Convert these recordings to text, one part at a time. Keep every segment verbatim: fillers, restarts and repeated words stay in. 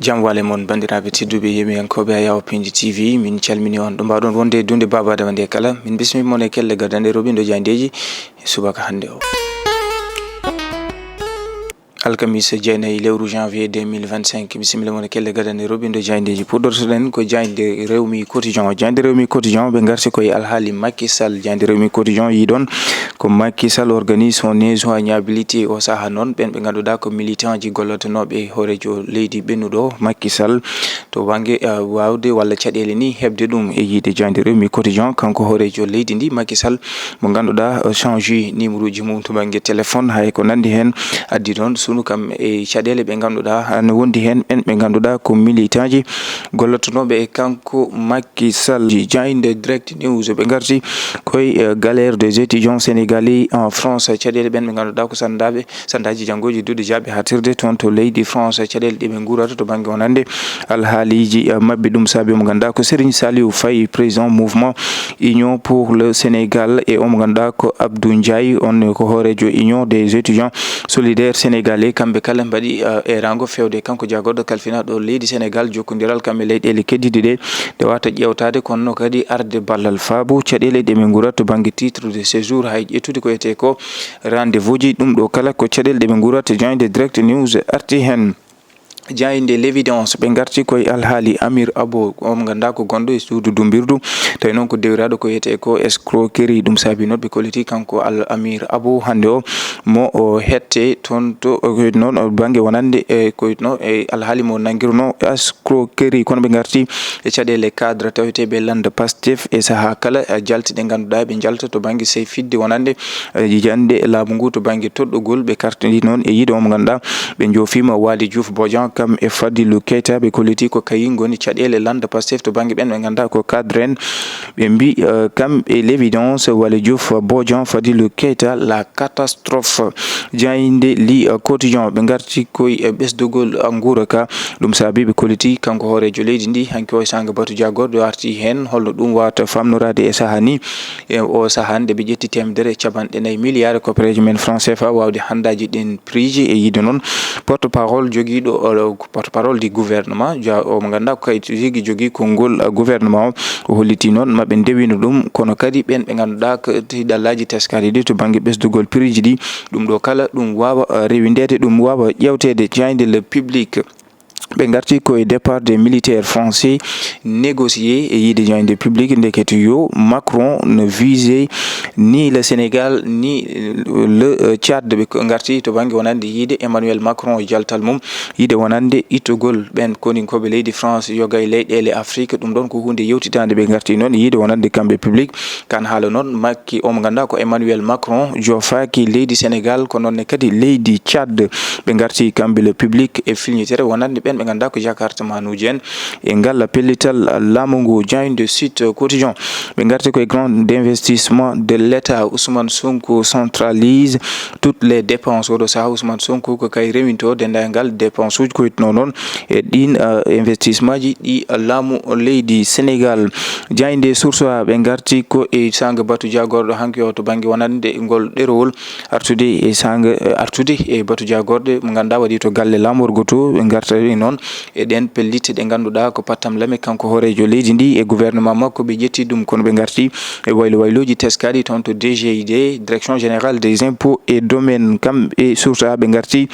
Jam wale mon, banndiraaɓe tedduɓe, yeeɓiyankooɓe Ayawo Pindi T V, min calmini on. Ɗo mbaɗon wonde e dunde Baba Adama nde kala, min bismii mon e kelle gaddanɗe rewɓe ndo jaayndeeji e subaka hannde o. Alkamisa jeenayi lewru janvier deux mille vingt-cinq, bisimilla mon e kelle gaddanɗe rewɓe ndo jaayndeeji. Puɗɗortoɗen ko jaaynde Rewmi Quotidien. Jaaynde Rewmi Quotidien, ɓe ngarti koye alhaali Macky Sall. Jaaynde Rewmi Quotidien yiɗon ko Macky Sall organise son injoignabilité. O saha noon, ɓen ɓe ngannduɗaa ko militant ji gollotonooɓe hooreejo leydi ɓennuɗo Macky Sall to bannge, eh, waawde walla caɗeele ni heɓde ɗum. E yiide jaaynde Rewmi Quotidien, kanko hooreejo leydi ndi Macky Sall mo ngannduɗaa, eh, change numéro ji mum to bannge téléphone, hay ko nanndi heen addi noon sunu kam e caɗeele ɓe ngannduɗaa ne wondi heen ɓen ɓe ngannduɗaa ko militant ji gollotonooɓe e kanko Macky Sall. Jaaynde Direct News, ɓe ngarti koye, eh, galère des étudiants sénégalais en France. Caɗeele ɓen ɓe ngannduɗaa ko sanndaɓe, sanndaaji janngooji duɗe jaaɓi haaɗtirde toon to leydi France. Caɗeele ɗe ɓe nguurata to bannge wonande alhaaliiji, eh, maɓɓe. Ɗum saabi mo ngannduɗaa ko Serigne Saliou Faye, président mouvement Union pour le Sénégal, e o mo ngannduɗaa ko Abdou Ndiaye, on ko hooreejo Union des étudiants solidaires sénégalais. Kamɓe kala mbaɗi, eh, eeraango feewde kanko jaagorɗo kalfinaaɗo leydi Sénégal jokkondiral kam e leyɗeele keddiiɗe ɗe, nde wata ƴeewtaade, kono noon kadi arde ballal faabu caɗeele ɗe ɓe nguurata to bannge titre de séjour, hay ƴettude ko wiyetee ko rendez-vous ji. Ɗum ɗo kala ko caɗeele ɗe ɓe nguurata, jaaynde Direct News arti heen. Jaaynde L'Évidence, ɓe ngarti koye alhaali Amir Abo, o mo ngannduɗaa ko gonɗo e suudu dumbirdu, tawi noon ko dewiraaɗo ko wiyetee ko escroquerie. Ɗum saabi noon ɓe kolliti kanko Al Amir Abo hannde o mo o hette toon to, o, noon o bannge wonande e ko no e alhaali mo nanngiruno escroquerie. Kono ɓe ngarti e caɗeele cadre taweteeɓe lannda Pastef e sahaa kala, eh, jalte ɗe ngannduɗaa ɓe njalta to bannge sey fidde wonande, eh, jande laamu ngu to bannge toɗɗogol. Ɓe kartidi noon e yiide o mo ngannduɗaa ɓe joofiima Waly Diouf Bodian kam e Fadilou Keita, ɓe kolliti ko kayi ngoni caɗeele lannda Pastef to bannge ɓen ɓe ngannduɗaa ko cadre en. Ɓe mbi, eh, kam e L'Évidence, Waly Diouf Bodian, Fadilou Keita, la catastrophe. Jaaynde Le Quotidien, ɓe ngarti koye, eh, ɓesdugol, eh, nguura ka. Ɗum saabi ɓe kolliti kanko hooreejo leydi ndi, hanki o e saanga batu jaagorɗo arti heen. Holno ɗum wawata famnoraade e sahaa ni? E o sahaa nde ɓe ƴetti teemedere e capanɗe nayi miliyaare koppereeje men franc C F A wawde hanndaaji ɗin prix ji. E yiide noon porte-parole jogiiɗo, o, porte-parole du gouvernement, ja-, o mo ngannduɗaa ko kay tigi jogii konngol, uh, gouvernement o, o holliti noon maɓe ndewino ɗum, kono kadi ɓen ɓe ngannduɗaa ko tiiɗallaaji teskaaɗi ɗi to bannge ɓesdugol prix ji ɗi, ɗum ɗo kala ɗum waawa, uh, rewindeede, ɗum waawa ƴeewteede. Jaaynde Le Public, ɓe ngarti ko e départ des militaires français négociés. E yiide jaaynde Public, ndekete yo Macron ne vise ni le Sénégal ni, euh, le, euh, Tchad. Ɓe ko ngarti to bannge wonande yiide Emmanuel Macron e jaltal mum, yiide wonande ittugol ɓen koninkooɓe leydi France yoga e leyɗeele Afrique. Ɗum ɗon ko huunde yewtitaande. Ɓe ngarti noon yiide wonande kamɓe Public kan haala noon Macky, o mo ngannduɗaa ko Emmanuel Macron, joofaaki leydi Sénégal, ko noon ne kadi leydi Tchad. Ɓe ngarti kamɓe Le Public e filñitere wonande ɓen ɓe ngannduɗaa ko jakartamanuuji en e ngal pellital laamu ngu. Jaaynde Sud Quotidien, ɓe ngarti koye grand investissement de l'État. Ousmane Sonko centralise toutes les dépenses. Oɗo sahaa Ousmane Sonko ko kay rewinto denndaangal dépense uji ko witno noon e ɗin, uh, investissement ji ɗi laamu leydi Sénégal. Jaaynde Source A, ɓe ngarti ko e saanga batu jaagorɗo hanki o to bannge wonande ngol ɗerowol artude e saanga, eh, artude e batu jaagorɗe mo ngannduɗaa waɗi to galle laamorgo to. Ɓe ngartani noon e ɗen pellitte ɗe ngannduɗaa ko pattam lame kanko hooreejo leydi ndi e gouvernement makko ɓe ƴetti ɗum, kono ɓe ngarti e waylo waylooji teskaaɗi toon to D G I D, Direction Générale des Impôts et Domaines, kam e Source A ɓe ngarti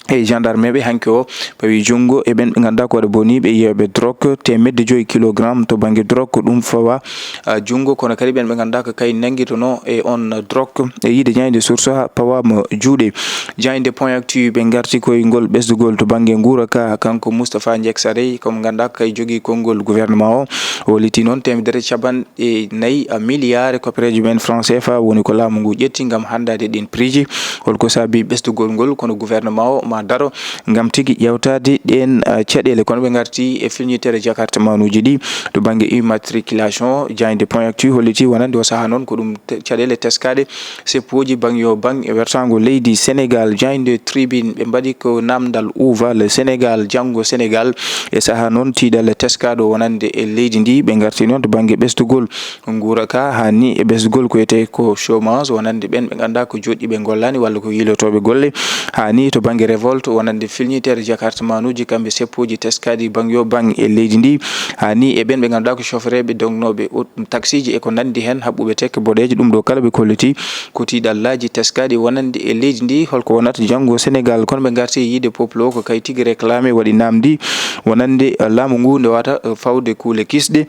e gendarme ɓe hanki o pawi junngo e ɓen ɓe ngannduɗaa ko waɗa boni ɓe yeewɓe drogue teemedde joyi kilogramme to bannge drogue, ko ɗum fawa, ah, junngo, kono kadi ɓen ɓe ngannduɗaa ko kay nanngitono e on drogue. E yiide jaaynde Source A pawaama juuɗe. Jaaynde Point Actu, ɓe ngarti koye ngol ɓesdugol to bannge nguura ka, kanko Moustapha Ndiack Sarrey, ko mo ngannduɗaa ko kay jogii konngol gouvernement o, o holliti noon teemedere capan- e nayi, a, miliyaare koppereeje men franc C F A woni ko laamu ngu ƴetti ngam hanndaade ɗin prix ji. Holko saabi ɓesdugol ngol? Kono gouvernement o ma daro ngam tigi ƴeewtaade ɗeen, a, caɗeele. Kono ɓe ngarti e filñitere jakartamanuuji ɗi to bannge immatriculation. Jaaynde Point Actu holliti wonande o sahaa noon ko ɗum te-, caɗeele teskaaɗe seppooji baŋ yo baŋ e wertaango leydi Sénégal. Jaaynde Tribune, ɓe mbaɗi ko naamndal uva le Sénégal, janngo Sénégal, e sahaa noon tiiɗalla teskaaɗo wonande e leydi ndi. Ɓe ngarti noon to bannge ɓesdugol nguura ka, haa ni e ɓesdugol ko wiyetee ko chômage, wonande ɓen ɓe ngannduɗaa ko joɗɗi ɓe ngollaani walla ko yiilotooɓe golle, haa ni to bannge Volt wonande filñitere jakartamanuuji, kamɓe seppuuji teskaaɗi baŋ yo baŋ e leydi ndi. Haa ni e ɓen ɓe ngannduɗaa ko chauffeureɓe dognooɓe aut-, taxiji e ko nanndi heen, haɓɓuɓe tekke boɗeeje, ɗum ɗo kala ɓe kolliti ko tiiɗallaaji teskaaɗi wonande e leydi ndi. Holko wonata janngo Senegal? Kono ɓe ngarti yiide peuple o ko kay tigi réclamé, waɗi namdi wonande laamu ngu nde wata fawde kuule kisɗe.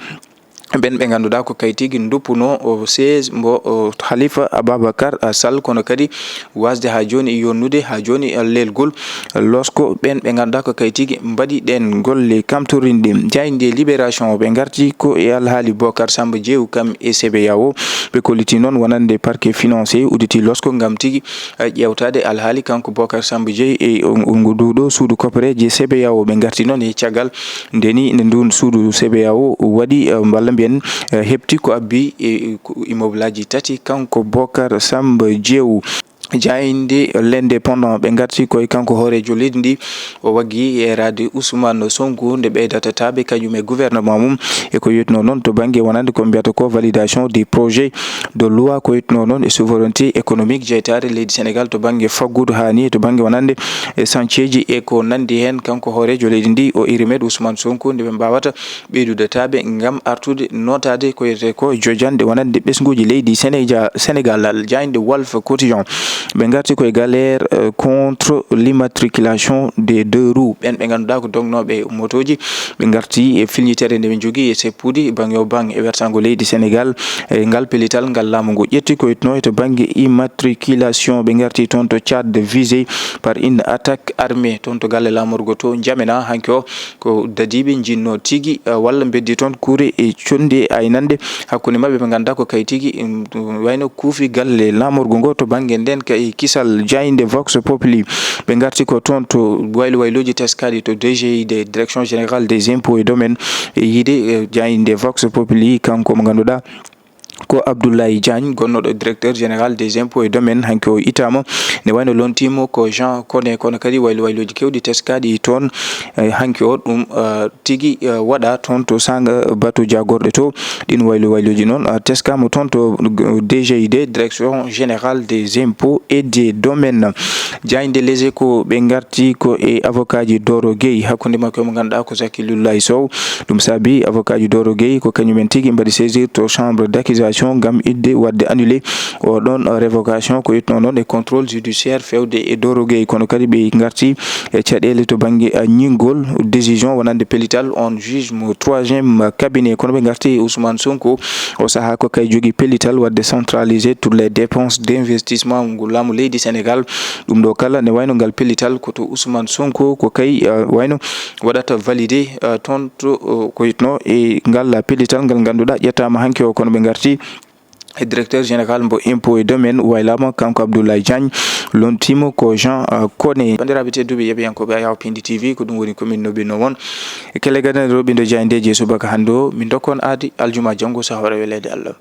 Ɓen ɓe ngannduɗaa ko kay tigi nduppuno o seize mbo o Khalifa Ababacar Sall, kono kadi wasde haa jooni yonnude, haa jooni leelgol losko. Ɓen ɓe ngannduɗaa ko kay tigi mbaɗi ɗen golle kamtorinɗe. Jaaynde Libération, ɓe ngarti ko e alhaali Bocar Samba Diéw kam e C B A O. Ɓe kolliti noon wonande parquet financier udditi losko ngam tigi, eh, ƴeewtaade alhaali kanko Bocar Samba Diéw e o, o ngu duuɗo suudu kopereeje C B A O. Ɓe ngarti noon e caggal nde ni nde ndun suudu C B A O waɗi, eh, walla mbiyen, eh, heɓti ko abbi e, e, ko immeuble aji tati kanko Bocar Samba Diéw. Jaaynde L'Indépendant, ɓe ngarti koye kanko hooreejo leydi ndi, o waggi yeeraade Ousmane Sonko nde ɓeydata taaɓe kañum e gouvernement mum, e ko yetno noon to bannge wonande ko mbiyata ko validation des projets de loi ko yetno noon e souveraineté économique, jeytaare leydi Sénégal to bannge faggudu haa ni to bannge wonande e sancieji e ko nanndi heen. Kanko hooreejo leydi ndi o iri met Ousmane Sonko nde ɓe mbaawata ɓeydude taaɓe ngam artude nootaade ko wiyetee ko jojanɗe wonande ɓesnguuji leydi Sénéja-, Sénégal. Jaaynde Walf Quotidien, ɓe ngarti koye galère, euh, contre l'immatriculation des deux roues. Ɓen ɓe ngannduɗaa ko dognooɓe motooji, ɓe ngarti e filñitere nde ɓe njogii e seppude baŋ yo baŋ e wertaango leydi Sénégal. E ngal pellital ngal laamu ngu ƴetti ko wiyetnoo e to bannge immatriculation, ɓe ngarti toon to Tchad, visé par une attaque armée toon to galle laamorgo to N'Djamena. Hanki o ko dadiiɓe njinnoo tigi, eh, walla mbeddi toon kuure e conndi e aynande hakkunde maɓɓe, ɓe ngannduɗaa ko kay tigi, mm, ɗum wayno kuufi galle laamorgo ngo to bannge nden kay kisal. Jaaynde Vox Populi, ɓe ngarti ko toon to waylo waylooji teskaaɗi to D G I D, Direction Générale des Impôts et Domaines, e yiide, eh, jaaynde Vox Populi, kanko mo ngannduɗaa ko Abdoulaye Diagne, gonnooɗo directeur général des impôts et domaines, hanki o ittaama. Nde wayno lontiima ko Jean Koné, kono kadi waylo waylooji keewɗi teskaaɗi toon, eh, hanki o ɗum, eh, tigi, eh, waɗa toon to saanga batu jaagorɗe to. Ɗin waylo waylooji noon, eh, teskaama toon to D G I D, Direction Générale des Impôts et des Domaines. Jaaynde Les Échos, ɓe ngarti ko e avocat ji Doro Gueye, hakkunde makko e mo ngannduɗaa ko Zakiloullahi Sow. Ɗum saabi avocat ji Doro Gueye ko kañumen tigi mbaɗi saisir to chambre d'accusation ngam idde waɗde annulé o ɗon révocation ko itno noon e contrôle judiciaire fewde e Doro Gueye. Kono kadi ɓe ngarti e caɗeele to bannge, a, ñingol décision wonande pellital on juge mo troisième cabinet. Kono ɓe ngarti e Ousmane Sonko, o sahaa ko kay jogii pellital waɗde centraliser toutes les dépenses d'investissement ngu laamu leydi Sénégal. Ɗum ɗo kala ne wayno ngal pellital ko to Ousmane Sonko ko kay, a, wayno waɗata validé, eh, toon to, eh, ko yitno e ngal pellital ngal ngannduɗaa ƴettaama hanki o, kono ɓe ngarti e directeur général mbo impôt et domaine waylaama kanko Abdoulaye Diagne, lontiima ko Jean, eh, Koné. Banndiraaɓe tedduɓe yeɓiyankooɓe Ayaw Pindi T V, ko ɗum woni ko min noɓinno won e kelle gadane roɓindo jaayndeeji e subaka hannde o. Min ndokkon aadi aljuma janngo so hawra weleede Allah.